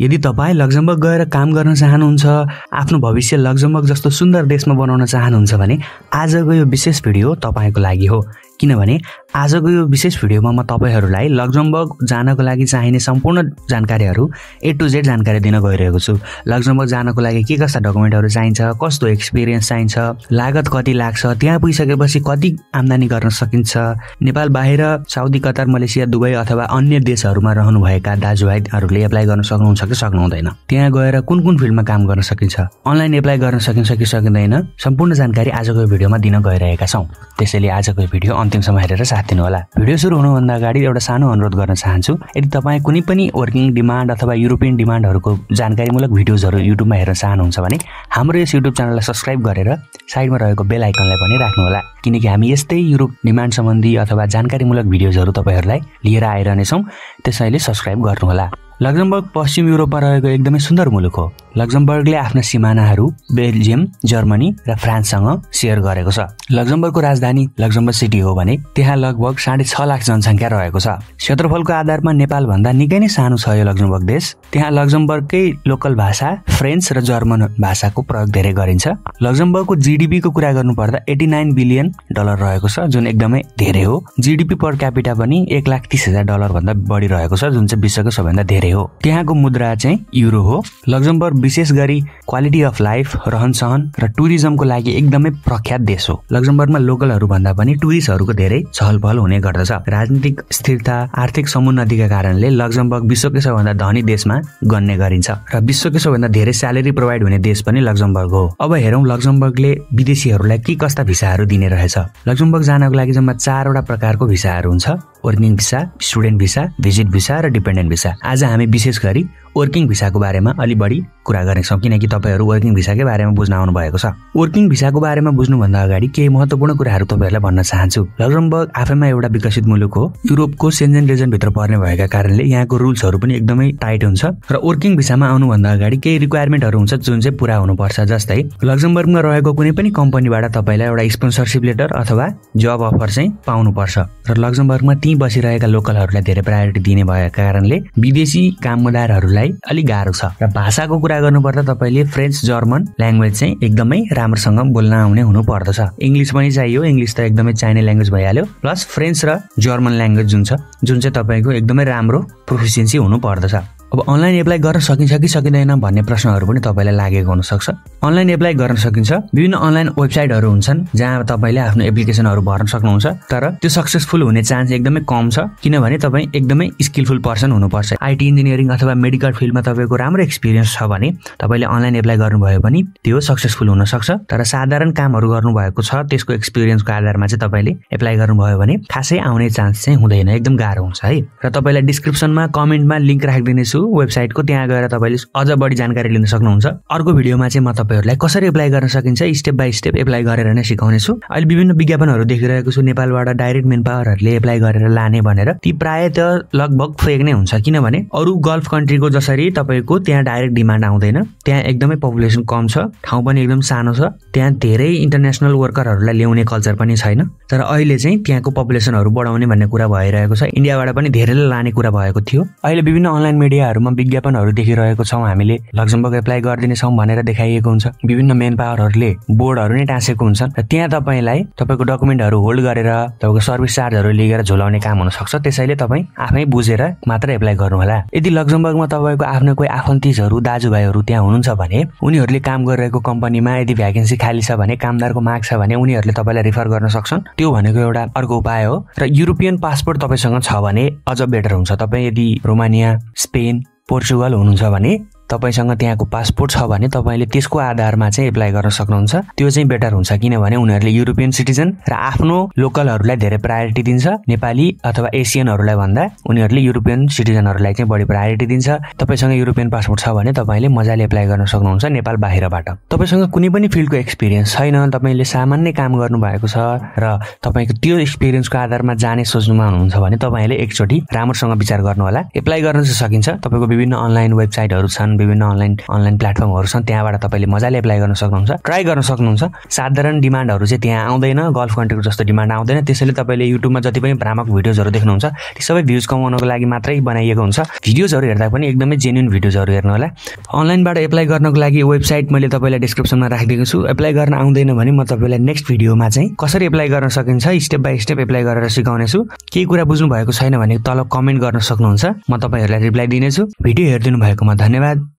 यदि तपाईं लक्जमबर्ग गएर काम गर्न चाहनुहुन्छ, आफ्नो भविष्य लक्जमबर्ग जस्तो सुन्दर देशमा बनाउन चाहनुहुन्छ भने आजको यो विशेष भिडियो तपाईको लागि हो। किनभने आजको यो विशेष भिडियोमा म तपाईहरुलाई लक्जमबर्ग जानको लागि चाहिने सम्पूर्ण जानकारीहरु A to Z जानकारी दिन गइरहेको छु। लक्जमबर्ग जानको लागि के कस्ता डकुमेन्टहरु चाहिन्छ, कस्तो एक्सपिरियन्स चाहिन्छ, लागत कति लाग्छ, त्यहाँ पुगिसकेपछि कति आम्दानी गर्न सकिन्छ, नेपाल बाहिर साउदी, कतार, मलेसिया, दुबई अथवा अन्य देशहरुमा रहनुभएका दाजुभाइहरुले एप्लाई गर्न सक्नुहुन्छ कि सक्नुहुँदैन, त्यहाँ गएर कुन कुन फिल्डमा काम गर्न सकिन्छ, अनलाइन एप्लाई गर्न सकिन्छ कि सकिँदैन, सम्पूर्ण जानकारी आजको भिडियोमा दिन गइरहेका छौं। त्यसैले आजको भिडियो अन्तिमसम्म हेरेर साथ दिनु होला। भिडियो सुरु हुनुभन्दा अगाडि एउटा सानो अनुरोध गर्न चाहन्छु। यदि तपाई कुनै पनि वर्किङ डिमान्ड अथवा युरोपियन डिमान्डहरुको जानकारीमूलक भिडियोजहरु युट्युबमा हेर्न चाहनुहुन्छ भने हाम्रो यस युट्युब च्यानललाई सब्स्क्राइब गरेर साइडमा रहेको बेल आइकनलाई पनि राख्नु होला, किनकि हामी यस्तै युरोप डिमान्ड सम्बन्धी अथवा जानकारीमूलक भिडियोजहरु तपाईहरुलाई लिएर आइरहने छौं। त्यसैले सब्स्क्राइब गर्नु होला। लक्जमबर्ग पश्चिम युरोपमा रहेको एकदमै सुन्दर मुलुक हो। लक्जमबर्गले आफ्ना सीमानाहरू बेल्जियम, जर्मनी र फ्रान्ससँग शेयर गरेको छ। लक्जमबर्गको राजधानी लक्जमबर्ग सिटी हो भने त्यहाँ लगभग 6.5 लाख जनसंख्या रहेको छ। क्षेत्रफलको आधारमा नेपाल भन्दा निकै नै सानो छ यो लक्जमबर्ग देश। त्यहाँ लक्जमबर्गकै लोकल भाषा फ्रेन्च र जर्मन भाषाको प्रयोग धेरै गरिन्छ। लक्जमबर्गको जीडीपी को कुरा गर्नुपर्दा $89 बिलियन रहेको छ, जुन एकदमै धेरै हो। जीडीपी पर क्यापिटा पनि $1,30,000 भन्दा बढी रहेको छ, जुन चाहिँ विश्वको सबैभन्दा धेरै हो। त्यहाँको मुद्रा चाहिँ युरो हो। लक्जमबर्ग विशेष गरी क्वालिटी अफ लाइफ, रहनसहन र टुरिज्मको लागि एकदमै प्रख्यात देश हो। लक्जमबर्गमा लोकलहरु भन्दा पनि टुरिस्टहरुको धेरै चहलपहल हुने गर्दछ। राजनीतिक स्थिरता, आर्थिक समुन्नतिका कारणले लक्जमबर्ग विश्वकै सबैभन्दा धनी देशमा गन्ने गरिन्छ र विश्वकै सबैभन्दा धेरै स्यालेरी प्रोवाइड हुने देश पनि लक्जमबर्ग हो। अब हेरौं लक्जमबर्गले विदेशीहरुलाई के कस्ता भिसाहरु दिने रहेछ। लक्जमबर्ग जानको लागि जम्मा 4 वटा प्रकारको भिसाहरु हुन्छ: working visa, student visa, visit visa र डिपेन्डेन्ट भिसा। आज हामी विशेष गरी वर्किङ भिसाको बारेमा अलि बढी कुरा गर्नेछौं, किनकि तपाईहरु वर्किङ भिसाकै बारेमा बुझ्न आउनु भएको छ। वर्किङ भिसाको बारेमा बुझ्नु भन्दा अगाडि केही महत्त्वपूर्ण कुराहरु तपाईहरुलाई भन्न चाहन्छु। लक्जमबर्ग आफैमा एउटा विकसित मुलुक हो। युरोपको सेन्जेन रिजन भित्र पर्ने भएका कारणले यहाँको रुल्सहरु पनि एकदमै टाइट हुन्छ र वर्किङ भिसामा आउनु भन्दा अगाडि केही रिक्वायरमेन्टहरु हुन्छ जुन चाहिँ पूरा हुनुपर्छ। जस्तै लक्जमबर्गमा रहेको कुनै पनि कम्पनीबाट तपाईलाई एउटा स्पोन्सरशिप लेटर अथवा जब अफर चाहिँ पाउनु पर्छ र लक्जमबर्गमा ती बसिरहेका लोकलहरुलाई धेरै प्रायोरिटी दिने भएका कारणले विदेशी कामदारहरुलाई अलि गाह्रो छ। र भाषाको कुरा गर्नुपर्दा तपाईले फ्रेन्च, जर्मन ल्याङ्ग्वेज चाहिँ एकदमै राम्रोसँग बोल्न आउने हुनु पर्दछ। इंग्लिश पनि चाहियो, इंग्लिश त एकदमै चाहिने ल्याङ्ग्वेज भइहाल्यो। प्लस फ्रेन्च र जर्मन ल्याङ्ग्वेज जुन चाहिँ तपाईको एकदमै राम्रो प्रोफिसिएन्सी हुनु पर्दछ। अब अनलाइन एप्लाई गर्न सकिन्छ कि सकिँदैन भन्ने प्रश्नहरु पनि तपाईलाई लागेको हुन सक्छ। अनलाइन एप्लाई गर्न सकिन्छ। विभिन्न अनलाइन वेबसाइटहरु हुन्छन् जहाँ तपाईले आफ्नो एप्लिकेसनहरु भर्न सक्नुहुन्छ, तर त्यो सक्सेसफुल हुने चान्स एकदमै कम छ, किनभने तपाई एकदमै स्किलफुल पर्सन हुनुपर्छ। आईटी इन्जिनियरिङ अथवा मेडिकल फिल्डमा तपाईको राम्रो एक्सपिरियन्स छ भने तपाईले अनलाइन एप्लाई गर्नुभयो भने त्यो सक्सेसफुल हुन सक्छ। तर साधारण कामहरु गर्नुभएको छ, त्यसको एक्सपिरियन्सको आधारमा चाहिँ तपाईले एप्लाई गर्नुभयो भने खासै आउने चान्स चाहिँ हुँदैन, एकदम गाह्रो हुन्छ है। र तपाईलाई डिस्क्रिप्सनमा कमेन्टमा लिंक राखिदिनेछु वेबसाइटको, त्यहाँ गएर तपाईले अझ बढी जानकारी लिन सक्नुहुन्छ। अर्को भिडियोमा चाहिँ म तपाईहरुलाई कसरी एप्लाई गर्न सकिन्छ स्टेप बाइ स्टेप एप्लाई गरेर नै सिकाउने छु। अहिले विभिन्न विज्ञापनहरु देखिरहेको छु नेपालबाट डाइरेक्ट मेनपावरहरुले एप्लाई गरेर लाने भनेर। ती प्राय त लगभग फेक नै हुन्छ, किनभने अरु गल्फ कन्ट्रीको जसरी तपाईको त्यहाँ डाइरेक्ट डिमान्ड आउँदैन। त्यहाँ एकदमै पपुलेसन कम छ, ठाउँ पनि एकदम सानो छ, त्यहाँ धेरै इन्टरनेशनल वर्करहरुलाई ल्याउने कल्चर पनि छैन। तर अहिले चाहिँ त्यहाँको पपुलेसनहरु बढाउने भन्ने कुरा भइरहेको छ। इन्डियाबाट पनि धेरैले लाने कुरा भएको थियो। अहिले विभिन्न अनलाइन मिडियाहरुमा विज्ञापनहरु देखिरहेको छौं हामीले, लक्जमबर्ग एप्लाई गर्दिने छौं भनेर देखाइएको हुन्छ। विभिन्न मेन पावरहरुले बोर्डहरु नै टाँसेको हुन्छन् र त्यहाँ तपाईलाई तपाईको डकुमेन्टहरु होल्ड गरेर तपाईको सर्भिस चार्जहरु लिएर झोलाउने काम हुन सक्छ। त्यसैले तपाई आफै बुझेर मात्र एप्लाई गर्नु होला। यदि लक्जमबर्गमा तपाईको आफ्नो कोही आफन्तीजहरु, दाजुभाइहरु त्यहाँ हुनुहुन्छ भने उनीहरुले काम गरिरहेको कम्पनीमा यदि भ्याकेन्सी खाली छ भने, कामदारको माग छ भने उनीहरुले तपाईलाई रिफर गर्न सक्छन्। त्यो भनेको एउटा अर्को उपाय हो। र युरोपियन पासपोर्ट तपाईसँग छ भने अझ बेटर हुन्छ। तपाई यदि रोमानिया, स्पेन, पोर्चुगल हुनुहुन्छ भने तपाईसँग त्यहाँको पासपोर्ट छ भने तपाईले त्यसको आधारमा चाहिँ एप्लाई गर्न सक्नुहुन्छ। त्यो चाहिँ बेटर हुन्छ, किनभने उनीहरुले युरोपियन सिटिजन र आफ्नो लोकलहरुलाई धेरै प्रायोरिटी दिन्छ। नेपाली अथवा एसियनहरुलाई भन्दा उनीहरुले युरोपियन सिटिजनहरुलाई चाहिँ बढी प्रायोरिटी दिन्छ। तपाईसँग युरोपियन पासपोर्ट छ भने तपाईले मजाले एप्लाई गर्न सक्नुहुन्छ नेपाल बाहिरबाट। तपाईसँग कुनै पनि फिल्डको एक्सपिरियन्स छैन, तपाईले सामान्य काम गर्नु भएको छ र तपाईको त्यो एक्सपिरियन्सको आधारमा जाने सोच्नुमा हुनुहुन्छ भने तपाईले एकचोटी राम्रोसँग विचार गर्नु होला। एप्लाई गर्न चाहिँ सकिन्छ। तपाईको विभिन्न अनलाइन वेबसाइटहरु छन्, विभिन्न अनलाइन प्लेटफर्महरू छन्, त्यहाँबाट तपाईँले मजाले एप्लाई गर्न सक्नुहुन्छ, ट्राई गर्न सक्नुहुन्छ। साधारण डिमान्डहरू चाहिँ त्यहाँ आउँदैन, गल्फ कन्ट्रीको जस्तो डिमान्ड आउँदैन। त्यसैले तपाईँले युट्युबमा जति पनि भ्रामक भिडियोजहरू देख्नुहुन्छ ती सबै भ्युज कमाउनको लागि मात्रै बनाइएको हुन्छ। भिडियोजहरू हेर्दा पनि एकदमै जेन्युन भिडियोजहरू हेर्नु होला। अनलाइनबाट एप्लाई गर्नको लागि वेबसाइट मैले तपाईँलाई डिस्क्रिप्सनमा राखिदिएको छु। एप्लाई गर्न आउँदैन भने म तपाईँलाई नेक्स्ट भिडियोमा चाहिँ कसरी एप्लाई गर्न सकिन्छ स्टेप बाई स्टेप एप्लाई गरेर सिकाउने छु। केही कुरा बुझ्नु भएको छैन भने तल कमेन्ट गर्न सक्नुहुन्छ, म तपाईँहरूलाई रिप्लाई दिनेछु। भिडियो हेरिदिनु भएकोमा धन्यवाद।